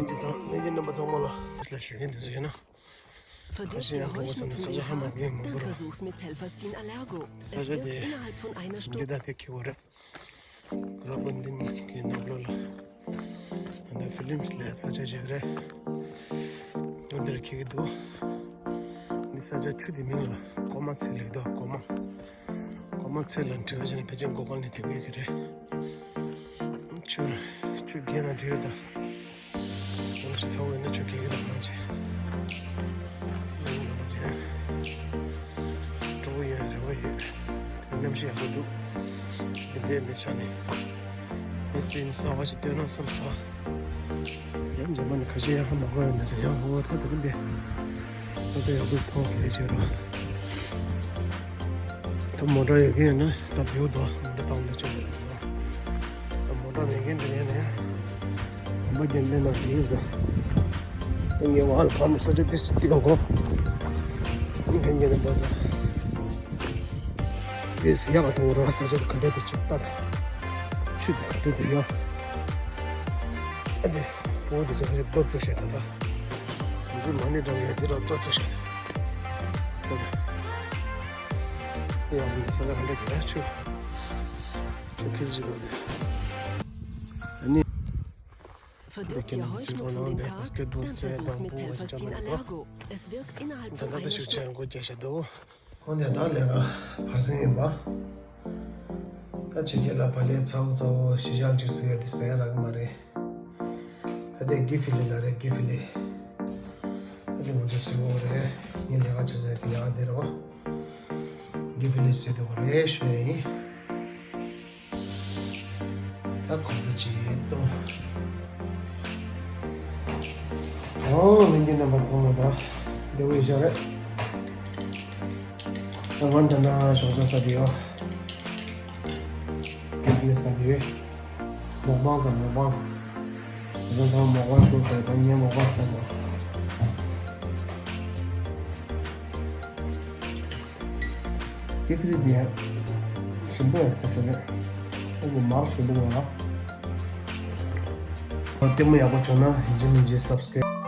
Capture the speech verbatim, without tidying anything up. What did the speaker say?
འདི་ཚང་མི་གི་རྣམ་པ་ཚང་མ་ལ་ལ་ཞུ་མཁན་དེ་ཚོ་ཡིན་ན། Verdirbt der Heuschnupfen den Tag, dann versuch's mit Telfastin Allergo. Es wirkt innerhalb von einer Stunde. ད་ས་ཆ་དེ་འདི་ད་དེ་ཁེ་བོ་རེད། ར་པོ་འདི་གི་ནང་ལོགས་ལ་ད་ལྟ་ཕི་ལིམ་སི་ལས་ས་ཆ་ཞིག་རེད། འདིར་ཁེ་གི་འདུག་འདི་ས་ཆ་ཆུ་དེ་མིང་ལ་ཀོ་མ་ཚེ་ལེགས་འདུག་ཀོ་མ། ཀོ་མ་ཚེ་ལ་འབྲེལ་བ་བྱས་ནས་ཕལ་ཆེར་མགོ་སྐོར་ནས་དེ་དགོས་ཀྱི་རེད། ཆུ་ཆུ་རྒྱས་ན་འབྲེལ་ཡོད་ད། ཡང་ཅི་ཚ་བོ་ཡིན་ན་ཆུ་རྒྱས་ཀྱི་དང་མ་བྱེད། ཡིན་ནམ་བྱེད། སྤྲོ་བོ་ཡོད་རེ་བ་ཡོད། དེ་གནམ་གཤིས་ཡག་པོ་འདུག་འདི་འདྲའི་མི་ཆ་ནས་མི་སེམས་གསར་བ་ཞིག་སྟོན་ན་བསམ་སོང་། ཡང་རྗེས་མ་ནས་ཁ་ཤས་ཡང་ཧ་མ་གོ་ཡོད་ན་ཟེར་ཡང་ཧོ་ཐ་དེ་རིང་འདི་ས་ཆ་ཡག་པོ་མཐོང་སོང་ལས་བྱེད་རོགས། ད་མོ་ཊ་ཡོད་མཁན་ཡོད་ན་ད་བེའུ་དོ་མོ་ཊ་བཏང་ན་ཆོག་གི་རེད་བསམ། ད་མོ་ཊ་མེད་མཁན་དེ་ནས་ནས་གོམ་པ་རྒྱབ་ལེན་ན་འགྲིག་གི་རེད། ད་ངས་བ་ལ་ཕར་ནས་ས་ཆ་འདི་འདི་ག་གོ་མཁན་གྱི་རེད་པ་ས། འདི་ཟི་ཡག་ག་མཐོང་ར་ས་ཆ་ག་འདྲ་དེ་ཅིག་ལྟ་ད། ཆུ་དེ་ག་འདྲ་དེ་ཡོད། ཨ་དེ་བོ་དེ་ཚོ་ཁ་ཤས་རྡོ་བརྩེགས་ཤག་ད་ད། ང་ཚོ་མ་ཎི་བགྲང་ཡ་དེ་ར་རྡོ་བརྩེགས་ཤག་ད། ད་ད། ཡ་འདི་ས་ཆ་ག་འདྲ་དེ་ཡ་ཆུ། ཆུ་ཁིལ་ཅི་དོ་དེ། ཨ་ནི། Verdirbt der Heuschnupfen den Tag, dann versuch's mit Telfastin Allergo. Es wirkt innerhalb von einer Stunde. ཧོ་ནས་ད་ལས་ཀ་བར་སེང་ཡིན་པ། ད་ཕྱི་རྒྱལ་ལ་བག་ལེབ་ཚ་བོ་ཚ་བོ་ཞི་ཞག་ཅིག་ཟོས་ཡ་དེ་ཟ་ཡ་རག་གི་མ་རེད། ད་དེ་གི་ཕི་ལི་ལ་རེད་གི་ཕི་ལི། ད་དེ་ང་ཚོ་ཟོས་གོ་རེད། ངས་ལས་ཀ་བྱེད་སའི་གི་ལས་ཀ་དེ་རེད་བ། གི་ཕི་ལི་ཟོས་འདུག་རེད་ཞུ་ཡ་ཡིན། ད་ཁོང་ཚོ་ཅིག་གཏོང་། ཨོ་ལྷན་རྒྱས་རྣམ་པ་ཚང་མ་ད་བདེ་པོ་ཡོད་ཤག་རེད། ད་ང་འདི་ན་ཞོགས་ཇ་ཟ་གི་ཡོད། ཀེ་ཕི་ལེ་ཟ་གི་ཡོད། མོག་པང་ཟ་མོག་པང་། ང་ཚང་མོག་པང་ཞོགས་ཟ་ད་ངས་མོག་པང་ཟ་དགོས། ཀེ་ཕི་ལི་དེ་ཞིམ་པོ་ཡོད་ད་ཆོ་ལེ། ཨ་ནི་མར་ཞིམ་པོ་ཡོད་ལ། ལྟད་མོ་ཡག་པོ་བྱུང་ན་ཡིན་གཅིག་མིན་གཅིག་སབ་སི་ཀ་རེབ།